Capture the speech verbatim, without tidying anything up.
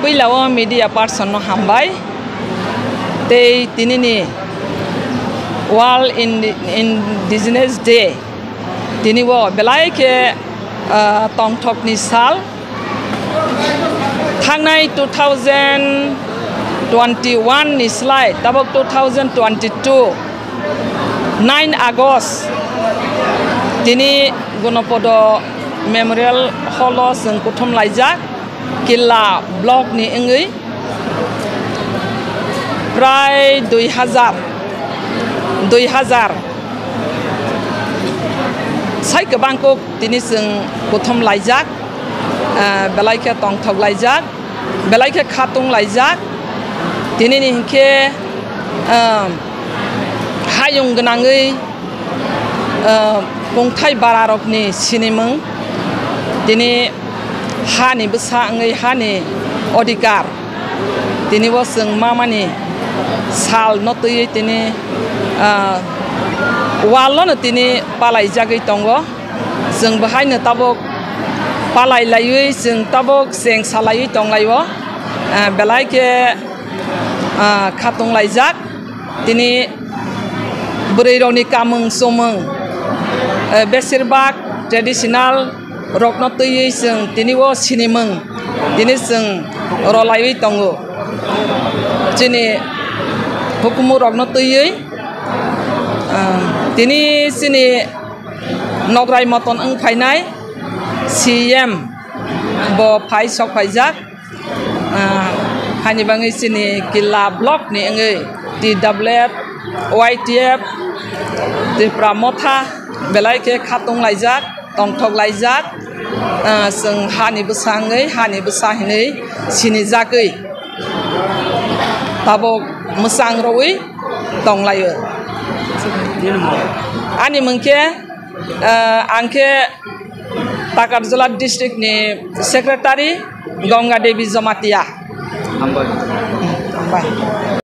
Puila o media person no hambai. Tei tinini World Indi-, Indigenous Day. Tini bo belai khe, ah, tongthokni sal. Thangnai two thousand twenty-one ni slai tabok two thousand twenty-two, nine August, tini Gonopodo Memorial Hall o chwng kuthum laijak, Killa block ni wngwi prai dui hajar, dui hajar sai kwbang kuk tini chwng kuthum laijak, ah, belai khe tongthok laijak, belai khe khatung laijak. Tini ni hinkhe, ah, hayung gwnangwi, ah, kungthai bararokni sinimung, tini hani bwsa wngwi hani odhikar, tini bo chwng mamani sal no twiwi tini, ah, wal no tini palaijagwi tongo. Chwng bo haino tabok palai laiwi, chwng tabok cheng salaiwi tonglaio. Ah, belai khe, ah, khatung laijak. Tini bwrwi rokni kamung chumung, eh, besirbak traditional rokno twiwi chwng tini o sinimung tini chwng rolaiwi tongo. Chini hukumu rokno twiwi, ah, tini chini Nograi moton wng phainai C M bo phai sok phaijak. Ah, hani bangwi chini Killa block ni wngwi T W F, Y T F, Tripura Motha belai khe khatung laijak, tongthok laijak. Ah, chwng hani bwsa wngwi, hani bwsa hinwi sinijagwi tabok mwchang rowi tonglaio. Ani mung khe, ah, ang khe Takarjala district ni secretary Ganga Devi Jamatia. Hambai. Hambai.